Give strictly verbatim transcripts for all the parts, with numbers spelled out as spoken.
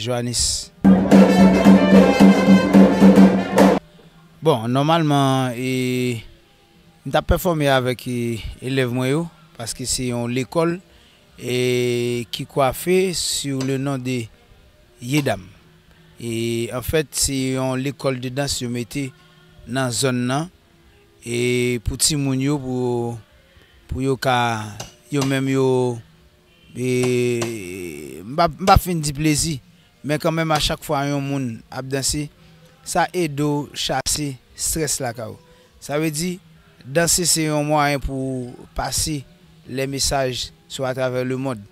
Johannes. Bon, nòmalman, e, m t ap pèfòme avèk, e, elèv mwen yo, paske se yon lekòl, e, ki kwafe sou le non de Yedam. E, anfèt, se yon lekòl de dans yo mete nan zòn nan, e, pou timoun yo, pou, pou yo ka, yo menm yo, e, m p ap, m p ap fin di plezi, men kanmenm, a chak fwa yon moun ap danse, sa ede w chase estrès lakay ou. Sa vle di, danse se yon mwayen pou pase lè mesaj sou atravè lemonn.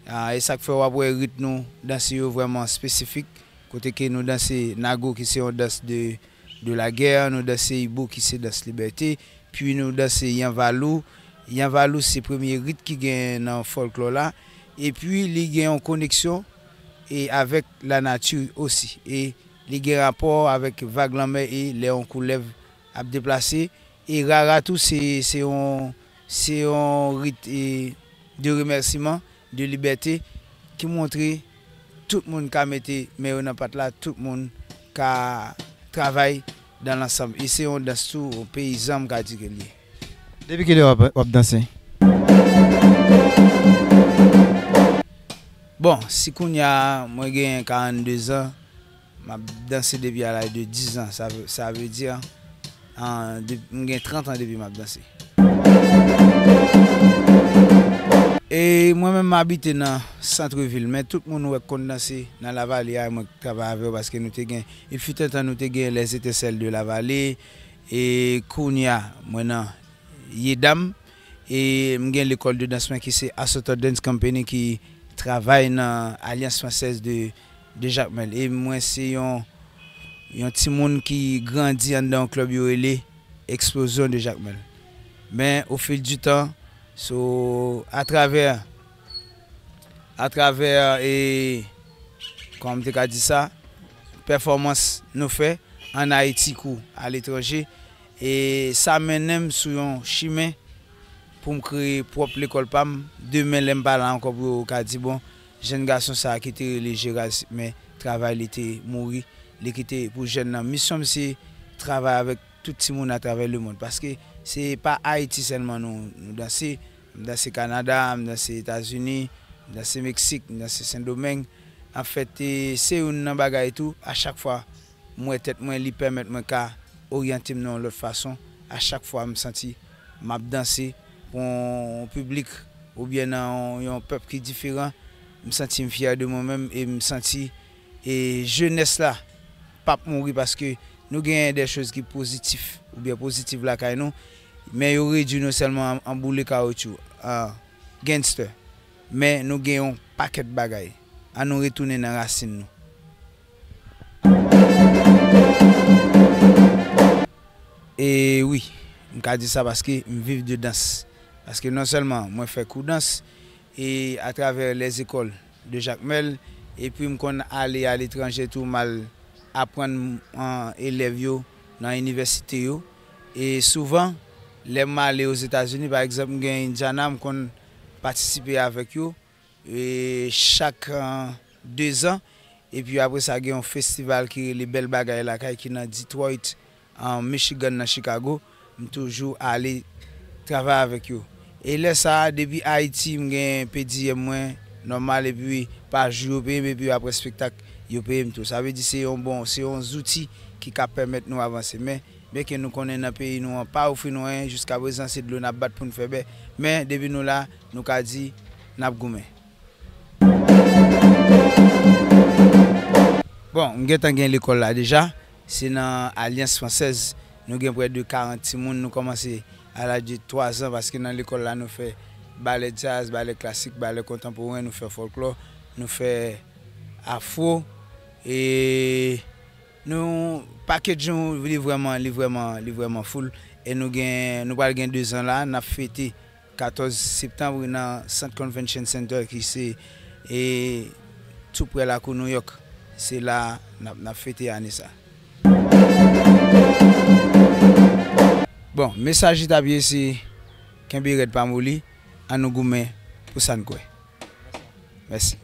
A, e sa k fè w ap wè ritm nou danse yo vrèman espesifik, kote ke nou danse nago, ki se yon dans de, de la guerre, nou danse ibo, ki se dans libète, pi nou danse yanvalou. Yanvalou se premye rit ki gen nan fòlklò la, epi li gen yon koneksyon e avèk lanati osi, e li gen rapò avèk vag lanmè e lè yon koulèv ap deplase. E rara tou, se, se yon, se yon rit, e, de remèsiman, de libète, ki montre tout moun ka mete men yo nan pat la, tout moun ka travay dans l'ensemble. E se yon dans tou peyizan, m ka di ke l ye. Depi kilè w ap, w ap danse? Bon, si kounye a mwen gen karannde zan, m ap danse depi a laj de diz an. Sa vle, sa vle di, an, de, m gen trant an depi m ap danse. E mwen menm, m abite nan santrevil, men tout moun ou wè k konn danse nan Lavale a, mwen k travay avè yo, paske nou te gen, il fut un temps, nou te gen Les Étincelles de la Vallée, e kounye a, mwen nan Yedam, e m gen lekòl de dans mwen ki se Assotor Dance Company ki travay nan Alliance Française de, de Jacmel. E mwen se yon, yon timoun ki grandi anndan yon klèb yo rele Explosion de Jacmel. Men, au fil du temps, so, atravè, atravè, e, kòman m te ka di sa, pèfòmans nou fè ann Ayiti kou aletranje, e sa mennen m sou yon chimen pou m kreye pwòp lekòl pa m. Demen, lè m pa la ankò, pou yo ka di, bon, jèn gason sa a ki te rele Gerald, men travay li te mouri, li kite pou jèn nan. Misyon m se travay avèk tout timoun atravè lemonn, paske se pa Ayiti sèlman nou, nou danse. M danse Kanada, m danse Etazini, m danse Meksik, m danse Sendomeng. Anfèt, e, se youn nan bagay tou, a chak fwa m wè tèt mwen, li pèmèt mwen ka oryante m nan yon lòt fason. A chak fwa m santi m ap danse pou yon piblik oubyen nan yon, yon pèp ki diferan, m santi m fyè de mwen menm e m santi, e, jenès la p ap mouri, paske nou genyen de choz ki pozitif oubyen pozitif lakay nou, men yo redui nou sèlman an, an boule kawotchou, an gangster. Men nou gen yon pakèt bagay. An nou retounen nan rasin nou. E wi, m ka di sa paske m viv de dans. Paske non sèlman mwen fè kou dans, e atravè lèzekòl de Jakmèl, epi m konn ale aletranje tou, m al aprann, an, elèv yo nan inivèsite yo. E souvan, lè m ale Ozetazini, pa egzanp, m gen Indiana, m konn patisipe avèk yo, e chak, an, dezan. Epi apre sa, gen yon festival ki rele Bèl Bagay Lakay ki nan Detroit, an Michigan, nan Chicago. M toujou ale travay avèk yo. E lè sa a, depi Ayiti, m gen per diem mwen nòmal, epi pa jou yo peye m, epi apre espektak, yo peye m tou. Sa vle di se yon bon, se yon zouti ki ka pèmèt nou avanse. Men, byenke nou konnen nan peyi nou an pa ofri nou anyen, jiskaprezan se dlo n ap bat pou n fè bè. Men, depi nou la, nou ka di n ap goumen. Bon, m gentan gen lekòl la deja. Se nan Alliance Française. Nou gen prè de karant timoun. Nou kòmanse a laj de twa zan, paske nan lekòl la, nou fè balè djaz, balè klasik, balè kontanporen, nou fè fòlklò, nou fè afwo. E nou, package nou, li vrèman, li vrèman, li vrèman full. E nou gen, nou pral gen dezan la, n ap fete katòz septanm nan Centre Convention Center ki se, e, tou prè lakou New York. Se la n ap, n ap fete ane sa. Bon, mesaj li t ap ye se kenbe rèd pa moli, ann nou goumen pou sa n kwè. Mèsi.